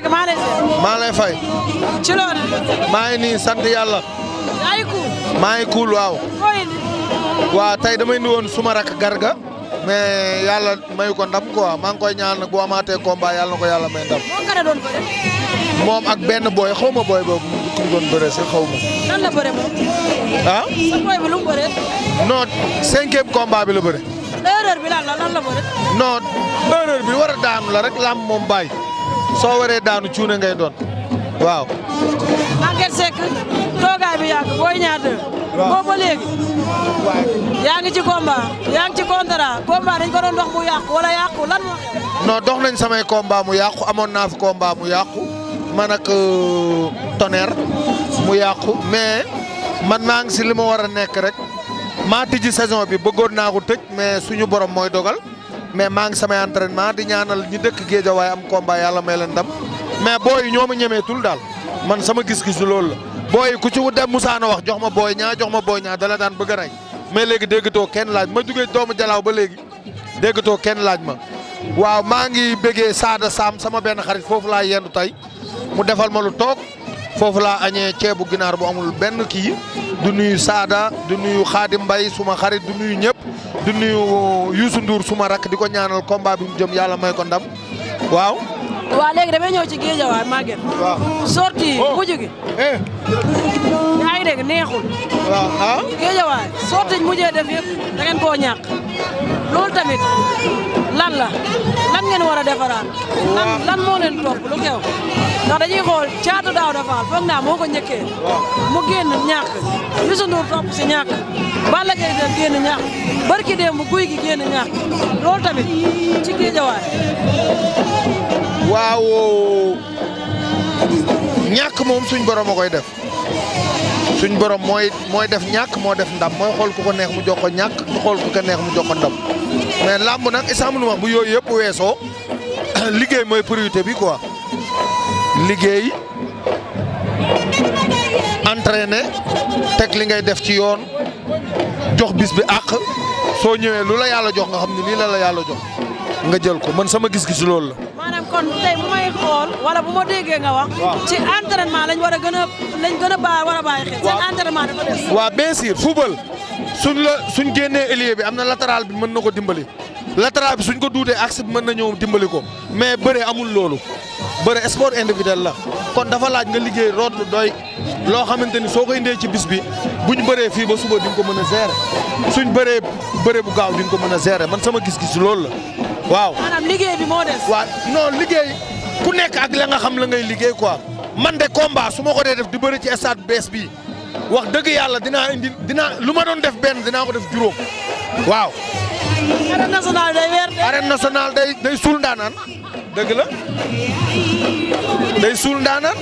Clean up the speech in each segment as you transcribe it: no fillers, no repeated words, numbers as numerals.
Seck maa lay seet. maa lay fay. ci loolu. maa ngi nii sant yàlla. yaa ngi cool. maa ngi cool waaw. foo indi. waaw tey damay indi woon suma rak Garga. mais yàlla mayu ko ndam quoi maa ngi koy ñaan nag bu amaatee combat yàlla na ko yàlla may ndam. moo gën a doon bëre. moom ak benn booy xaw ma booy boobu ku ñu doon bëre si xaw ma. nan la bëre moom. ah. sa booy bi lu mu bëre. non 5e combat bi la bëre. erreur bi lan la bëre. non erreur bi war a daanu la rek lamb moom bàyyi soo waree daanu cuune ngay doon waaw. Maguette Seck toogaay bi yàgg Boy Niang 2. waaw boobu ba léegi. yaa ngi ci combat yaa ngi ci contrat combat dañ ko doon dox mu yàqu wala yàqu lan moo xew. non dox nañ samay combat mu yàqu amoon naa fi combat mu yàqu man ak Tonnerre mu yàqu mais man maa ngi si li ma war a nekk rek maa tijji saison bi bëggoon naa ko tëj mais suñu borom mooy dogal mais maa ngi samay entraînement di ñaanal ñi dëkk Géejawaay am combat yàlla may leen ndam mais booy yi ñoo ma ñemeetul daal man sama gis-gisu loolu la booy yi ku ci dem Musaana wax jox ma Boy Niang jox ma Boy Niang dala daan bëgg a rey mais léegi déggatoo kenn laaj ma jugee doomu Jalaaw ba léegi déggatoo kenn laaj ma waaw maa ngi bëggee Sada Sam sama benn xarit foofu laa yendu tey mu defal ma lu toog foofu laa añee ceebu ginaar bu amul benn kii du nuyu Sada du nuyu Xaadim Mbay suma xarit du nuyu ñëpp du nuyu Youssou Ndour suma rakk di ko ñaanal combat bi mu jëm yàlla may ko ndam waaw. waaw léegi damay ñëw ci Géejawaay Maguette. waaw sorti mujj gi. yaa ngi dégg neexul. waaw ah. Géejawaay sorti mujjee def yëpp da ngeen koo ñàkk loolu tamit lan ngeen war a defaraat. lan moo leen topp lu xew ndax dañuy xool Caatu Daawda Fall foog naa moo ko njëkkee. mu génn ñàkk Youssou Ndour topp si ñàkk Balla Gaye dem génn ñàkk barki démb Guy gi génn ñàkk loolu tamit ci Géejawaay. waaw ñàkk moom suñ borom a koy def suñ borom mooy def ñàkk moo def ndam mooy xool ku ko neex mu jox ko ñàkk mu xool ku ko neex mu jox ko ndam mais làmb nag isam lu wax bu yooyu yëpp weesoo liggéey mooy priorité bi quoi liggéey entraîné teg li ngay def ci yoon jox bis bi àq soo ñëwee lu la yàlla jox nga xam ne lii la yàlla jox nga jël ko man sama gis-gis loolu la. maanaam kon tey bu may xool wala bu ma déggee nga wax. ci entraînement lañ war a gën a bàyyi xel. seen entraînement dafa des. waaw bien sûr football suñ génnee ailier bi am na latéral bi mën na ko dimbali latéral bi suñ ko duutee axe bi mën na ñëw dimbali ko mais bëre amul loolu bëre sport individuel la kon dafa laaj nga liggéey root lu doy loo xamante ni soo ko indee ci bis bi buñ bëree fii ba suba di nga ko mën a gérer suñ bëree bëre bu gaaw di nga ko mën a gérer man sama gis-gis loolu la. waaw maanaam liggéey bi moo des. waaw non liggéey ku nekk ak la nga xam la ngay liggéey quoi man de combat su ma ko dee def di bëri ci stade bees bii wax dëgg yàlla dinaa lu ma doon def benn dinaa ko def juróom waaw. arène nationale day weer de. arène nationale day suul ndaanaan dëgg la day suul ndaanaan.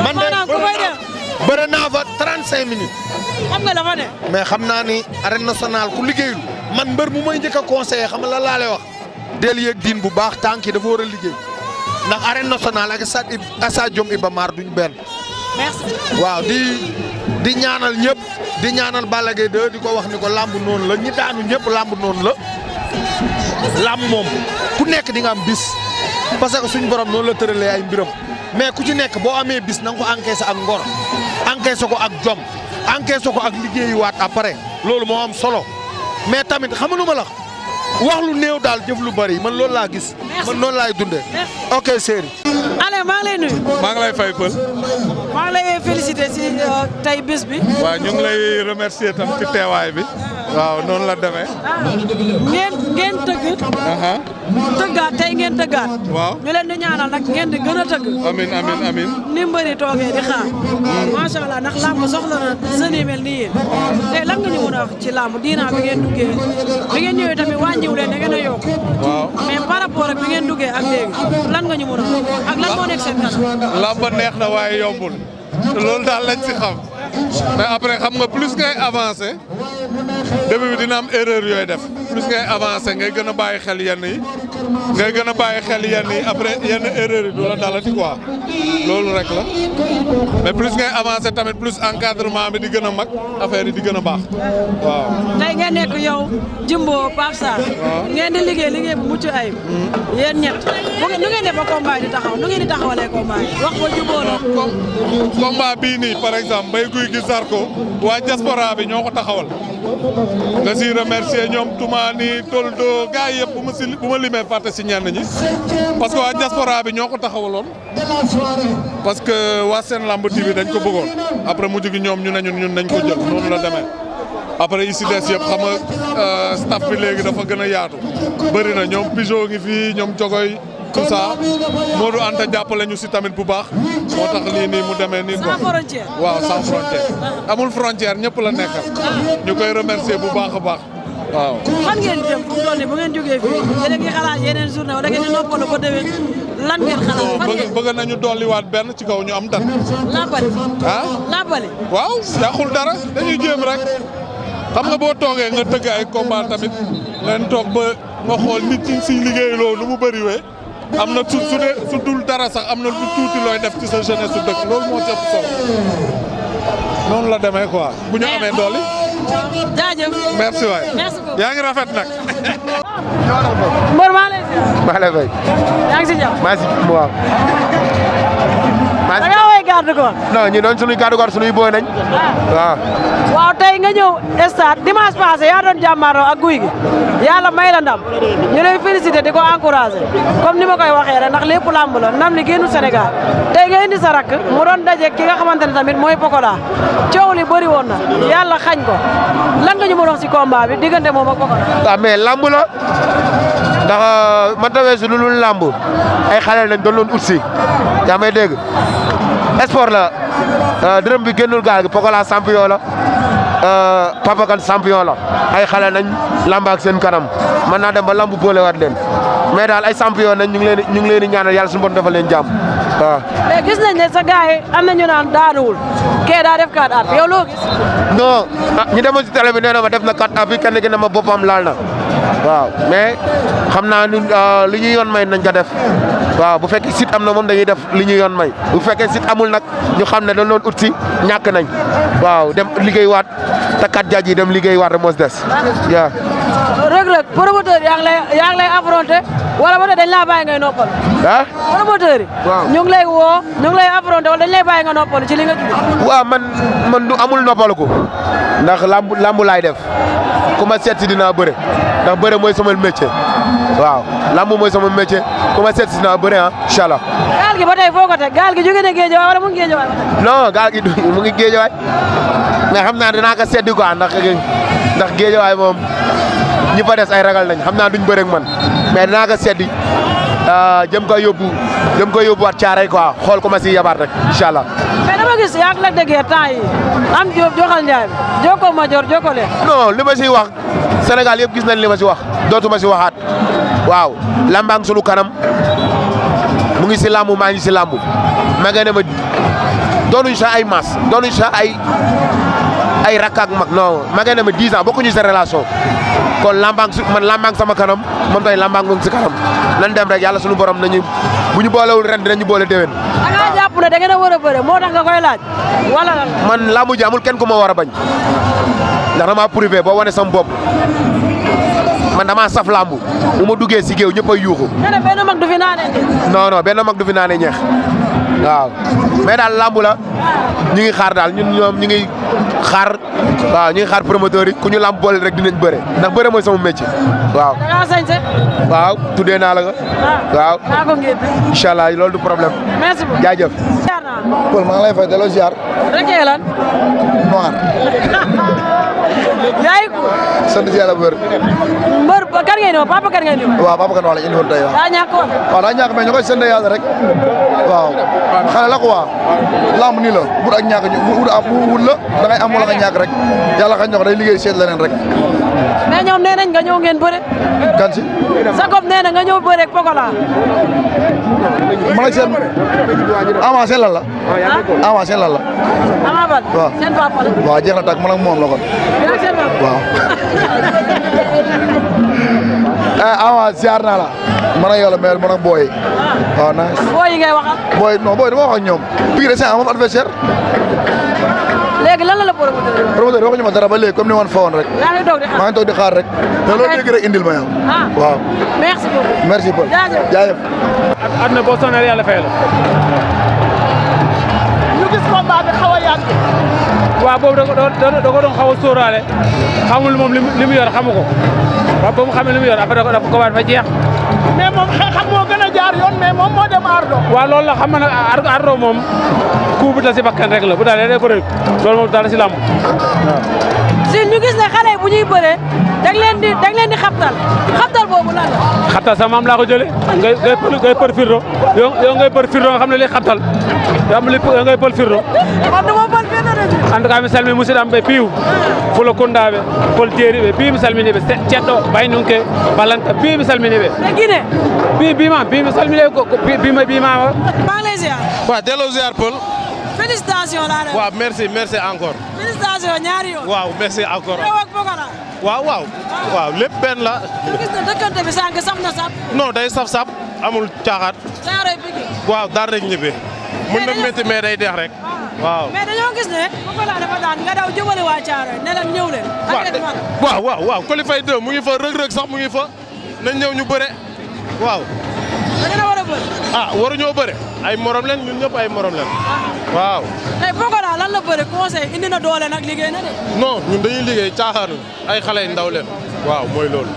man de bëri naa fa 35 minutes. xam nga dafa ne. mais xam naa ni arène nationale ku liggéeyul. man mbër mu may njëkk a conseillé xam nga lan laa lay wax del yéeg diin bu baax tànk yi dafa war a liggéey ndax arène nationale ak stade Iba Mar duñ benn. merci. waaw di ñaanal ñëpp di ñaanal Balla Gaye 2 di ko wax ni ko làmb noonu la ñi daanu ñëpp làmb noonu la làmb moom ku nekk di nga am bis parce que suñ borom noonu la tëralee ay mbiram mais ku ci nekk boo amee bis na nga ko encaissé ak ngor encaissé ko ak jom encaissé ko ak liggéeyuwaat après loolu moo am solo. mais tamit xamuñu ma la wax lu néew daal jëf lu bari man loolu laa gis. man noonu laay dundee. ok Séri. Allez maa ngi lay nuyu. maa ngi lay fay pël. maa ngi lay féliciter si tey bis bi. waaw ñu ngi lay remercier tam ci teewaay bi. waaw noonu la demee. ngeen tëgg. tëggaat tey ngeen tëggaat. waaw ñu leen di ñaanal nag ngeen di gën a tëgg. amiin. ni mbëri toogee di xaar. macha allah ndax làmb soxla na sën yi mel ni yéen. tey lan nga ñu mën a wax ci làmb diinaa bi ngeen duggee bi ngeen ñëwee tamit wàññiwu leen da ngeen a yokk. waaw mais par rapport ak bi ngeen duggee ak léegi lan nga ñu mën a wax ak lan moo nekk seen kanam. làmb neex na waaye yombul loolu daal lañ si xam mais après xam nga plus ngay avancé début bi dina am erreur yooyu def plus ngay avancé ngay gën a bàyyi xel yenn yi ngay gën a bàyyi xel yenn yi après yenn erreur yi du la dalati quoi loolu rek la mais plus ngay avancer tamit plus encadrement bi di gën a mag affaire yi di gën a baax waaw. tey ngeen nekk yow Jimbo Pape Sarr. ngeen di liggéey bu mucc ayib. yéen ñett nu ngeen def ba combat di taxaw nu ngeen di taxawalee combat yi wax ko Jimbo la. combat bii nii par exemple Mbaye Gouye Gui Zarko waa diaspora bi ñoo ko taxawal nga si remercier ñoom Toumani Toldo gars yi yëpp bu ma limee fàtte si ñenn ñi parce que waa diaspora bi ñoo ko taxawaloon parce que waa Sen Lamb TV dañ ko bëggoon après mujj gi ñoom ñu ne ñun nañ ko jël noonu la demee après ici des yëpp xam nga staff bi léegi dafa gën a yaatu bëri na ñoom Pigeon ngi fii ñoom Jogoy tout ça Modou Anta jàppale ñu si tamit bu baax moo tax lii nii mu demee nii quoi. sans frontière. waaw sans frontière amul frontière ñëpp la nekkal ñu koy remercier bu baax a baax waaw. fan ngeen jëm fu mu toll nii bu ngeen jógee fii yéen a ngi xalaat yeneen journée wala ngeen di noppalu ba déwén lan ngeen xalaat. fan ngeen bëgg nañu dolliwaat benn ci kaw ñu am date. Lappali. ah Lappali. waaw yàqul dara dañuy jéem rek xam nga boo toogee nga tëgg ay combat tamit ngeen toog ba nga xool nit ñi siy liggéey loolu lu mu bëriwee. am na su dul dara sax am na lu tuuti looy def ci sa jeunesse su dëkk loolu moo ci ëpp solo noonu la demee quoi bu ñu amee doole. jaajëf. merci waay. merci beaucoup yaa ngi rafet nag. Mbër maa lay ziar. maa lay fay. yaa ngi si jàmm. maa si waaw. da ngaa woy garde corps. non ñi doon sunuy garde corps sunuy booy nañ. waaw. waaw tey nga ñëw stade dimanche passé yaa doon jàmmaaroo ak Gouye Gui yàlla may la ndam ñu lay félicité di ko encouragé comme ni ma koy waxee rek ndax lépp làmb la ndam li génnu Sénégal tey nga indi sa rakk mu doon daje ki nga xamante ne tamit mooy Pokola coow li bëri woon na yàlla xañ ko lan nga ñu mën a wax si combat bi diggante moom ak Pokola. waaw mais lamb la ndax man tawee su lu lamb ay xale lañ doon ut si yaa may dégg sport la dërëm bi génnul gaal gi Pokola champion la Papa Kane champion la ay xale nañ lamb ak seen kanam mën naa dem ba lamb boolewaat leen mais daal ay champion nañ ñu ngi leen di ñaanal yàlla suñu bon defal leen jàmm waaw. mais gis nañ ne sa gars yi am na ñu naan daanuwul kee daa def 4 at yow loo gis. non ñu demoon si télé bi nee na ma def na 4 at bi kenn gi ne ma boppam laal na waaw mais xam naa ni li ñu yoon may nañ ko def waaw bu fekkee site am na moom dañuy def li ñu yoon may bu fekkee site amul nag ñu xam ne dañ doon ut si ñàkk nañ waaw dem liggéey waat te kat jaaj yi dem liggéey waat rek moo des waaw. Reug Reug promoteur yaa ngi lay affronté wala ba tey dañ laa bàyyi ngay noppal. ah promoteur yi. waaw ñu ngi lay woo ñu ngi lay affronté wala dañ lay bàyyi nga noppal ci li nga tudd. waaw man du amul noppalu ko ndax lamb laay def ku ma seet si dinaa bëre ndax bëre mooy sama métier waaw lamb mooy sama métier ku ma seet si dinaa bëre ah incha allah. gaal gi ba tey foo ko teg gaal gi jóge na Géejawaay wala mu ngi Géejawaay ba tey. non gaal gi mu ngi Géejawaay mais xam naa dinaa ko seddi quoi ndax Géejawaay moom ñi fa des ay ragal nañ xam naa duñ bëre ak man mais dinaa ko seddi jëm ko yóbbuwaat caaray quoi xool ko ma si yabaat rek incha allah. mais dama gis yaa ngi la déggee temps yi am Diop joxal Ndiaye bi jokkoo ma jor jokkoo leen. non li ma siy wax Sénégal yëpp gis nañ li ma si wax dootuma si waxaat waaw lambang sunu kanam mu ngi si lambu maa ngi si lambu ma nga ne ma doonuñ sa ay mas doonuñ sa ay rakk ak mag non ma nga ne ma 10 ans bokkuñu sa relation kon man lambang sama kanam moom tey lambang mu ngi si kanam nan dem rek yàlla sunu borom nañu bu ñu boolewul ren dinañu boole déwén. da ngaa jàpp ne da ngeen a war a bëre moo tax nga koy laaj wala lan. man lambu ji amul kenn ku ma war a bañ ndax dama privé boo wane sama bopp man dama saf lambu bu ma duggee si géew ñëpp ay yuuxu. nee na benn mag du fi naanee ñeex. non benn mag du fi naanee ñeex waaw mais daal lambu la ñu ngi xaar daal ñoom ñu ngi xaar waaw ñu ngi xaar promoteur yi ku ñu lamb boole rek dinañ bëre ndax bëre mooy sama métier waaw. da ngaa sañse. waaw tuddee naa la nga. waaw naa ko ngeen. incha allah loolu du problème. merci beaucoup jaajëf. Paul maa ngi lay fay delloo ziar. rek lan. Noir. yaay ko. sant si yàlla bu wér. mbër kan ngeen di wax papa kan ngeen di wax. waaw papa kan wax la indi woon tey waaw. daa ñàkk woon. waaw daa ñàkk mais ñu koy sant yàlla rek. waaw xale la ko waa. lamb nii la wut ak ñàkk ñu wut la da ngay am wala nga ñàkk rek yàlla xañ ñoo day liggéey seet leneen rek. mais ñoom nee nañ nga ñëw ngeen bëre. kan si. sa kopp nee na nga ñëw bëre ak Pokola. man ak seen avancé lan la. avancé lan la. Ama Baldé. waaw seen papa la. waaw jeex na tàkk man ak moom la kon. yow seen papa. waaw. Ama ziar naa la. man ak yow la mais man ak booy. waaw nice. booy yi ngay waxal. booy non booy dama wax ak ñoom. Pikine de Saint moom adversaire. léegi lan la promoteur yi. promoteur waxuñu ma dara ba léegi comme ni ma fa woon rek. yaa ngi toog di xaar maa ngi toog di xaar rek. te loolu léegi rek indil ma yow. waaw. merci beaucoup. merci Paul. jaajëf jaajëf. àdduna boo sonal yàlla fay la. ñu gis combat bi xaw a yàgg. waaw boobu da ko doon xaw a sóoraale xamul moom li mu yor xamu ko waaw ba mu xamee li mu yor après dafa combat fa jeex. mais moom xeexam moo gën a jaar yoon mais moom moo dem ardo. waaw loolu la xam nga nag ardo moom coup bu dal si bakkan rek la bu dalee day bëri loolu moom dal si làmb waaw. si ñu gis ne xale yi bu ñuy bëree da leen di xabtal boobu lan la. xabtal sa maam laa ko jëlee ngay për firdo yow ngay për firdo nga xam ne li xabtal yoo xam ne ngay pël firdo man dama pël firdo de. en tout cas mi salmi musidɗam ɓe piiw fulo kundaɓe pol jeeri ɓe bii mi salminiɓe ceɗɗo baynunke ballanta bii mi salminiɓe te Guinée. bii mi salminiɓe bimama maa ngi lay ziar. waaw delloo ziar Paul. félicitations laa def. waaw merci encore. félicitations ñaari yoon. waaw merci encore. yow ak Pokola. waaw lépp benn la. ñu gis ne dëkkante bi sànq saf na sap. non day saf-sap amul caaxaat. Caaroy Pikine. waaw daar rek ñibbi. mën na métti mais day deex rek. waaw mais dañoo gis ne Pokola dafa daan nga daw jubale waa Caaroy ne leen ñëw leen. waaw Coly Faye 2 mu ngi fa Reug Reug sax mu ngi fa nañ ñëw ñu bëre waaw. da ngeen a war a bëri. waruñoo bëre ay morom leen ñun ñëpp ay morom leen waaw. tey Pokola lan la bëri conseil indi na doole nag liggéey na de. non ñun dañuy liggéey caaxaanu ay xale yu ndaw leen waaw mooy loolu.